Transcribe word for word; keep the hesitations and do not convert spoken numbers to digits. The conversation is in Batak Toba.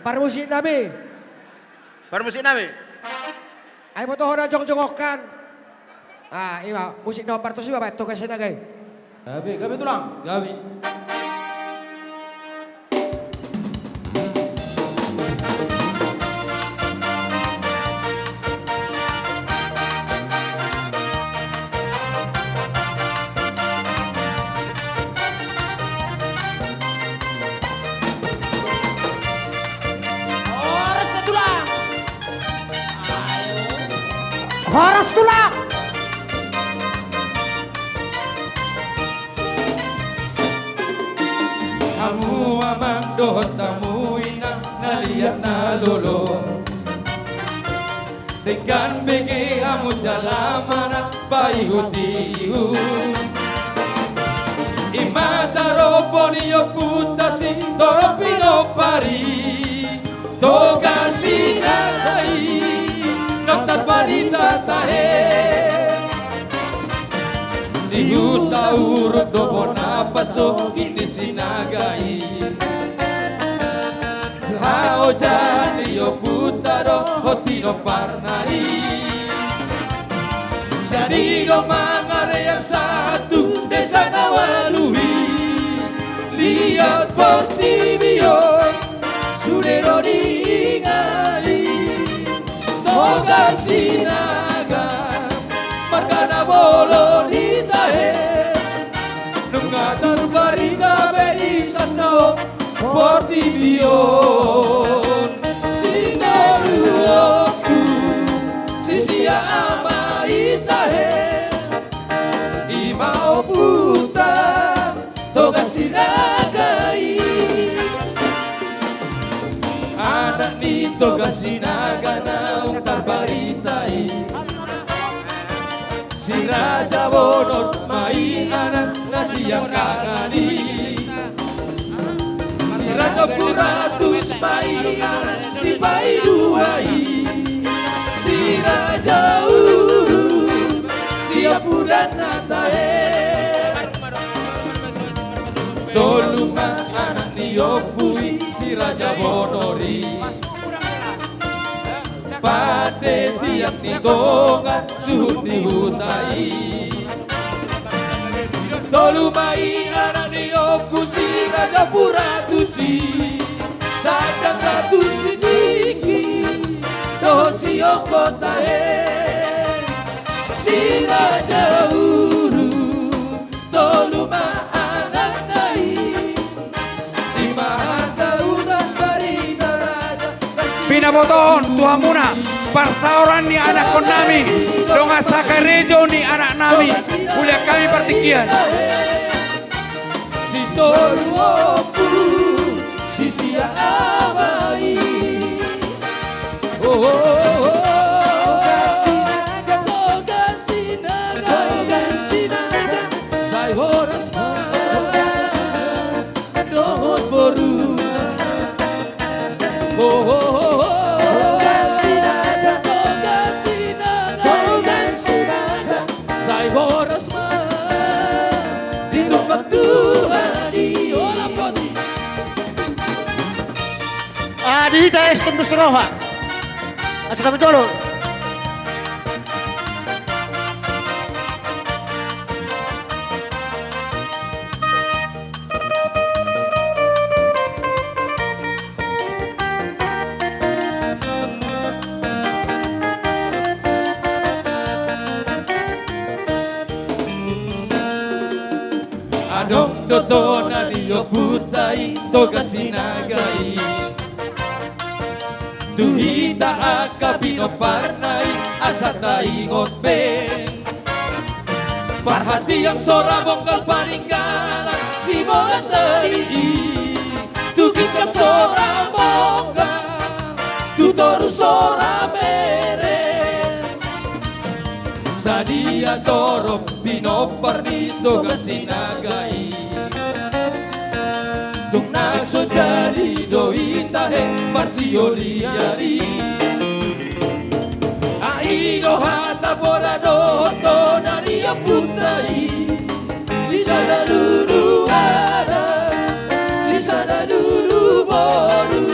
Parmusik nami. Parmusik nami. Ai boto hona jongjong on kan. Ah, ima musik nomor tus ima, Pak, Toga Sinaga i. Gabe, gabe tulang. Gabe. Horas tulang. Horas tulang. Hamu amang dohot hamu inang na liat na lolo. Denggan bege hamu jala manat paihut-ihut. Ima tarombo ni ompunta si torop pinompar i Toga Sinaga i, naung tarbarita tahe. Di huta Uruk do bona pasogit ni Sinaga i. Haojahan ni ompunta dohot pinomparna i. Jadi do mangarean sahat tu desa na ualu i. Liat portibi on sude do diingali. Toga Sinaga marga na bolon i tahe. Nunga tarbarita be di sandok portibi on. Singolu ompu sisia ama i tahe. Ima ompunta Toga Sinaga i. Anak ni Toga Sinaga naung tarbarita i. Si Raja Bonor ma i anak na siangkangan i. Si Raja Puratus ma i anak si paidua i. Si Raja Uru si ampudanna tahe. Tolu ma anak ni ompu i si Raja Bonor i. Pande tiang ni dongan suhut ni huta i. Tolu ma i anak ni ompu si Raja Puratus i. Sanjang Ratu Sitingki dohot si Ongko tahe. Si Raja Uru tolu ma anakna i. Ima hata udan barita raja. Pinabotohon tu hamuna parsaoran ni anakkonnami dongan sakarejo ni anaknami, huliat hami partingkian. Si tolu ompu sisia ama i. Oh, oh, oh, oh. Toga Sinaga, Toga Sinaga. Sai horas ma dohot boruna. Oh, oh, oh, oh. Toga Sinaga, Toga Sinaga, Toga Sinaga. Sai horas ma ditumbang Tuhan i. Adi hita es tembus roha. Asa tapi jolo. Adong do tona ni ompunta i Toga Sinaga i. Tu hita angka pinomparna i asa taingot be. Parhatian sora bonggal paninggalan si Molan Tari i. Tu gitgit sora bonggal, tu toru sora bere. Sadia torop pinompar ni Toga Sinaga i. Tung na so jadi do i tahe marsiolian i. Ai do hata pola dohot tona ni ompunta i. Sisada lulu anak, sisada lulu boru.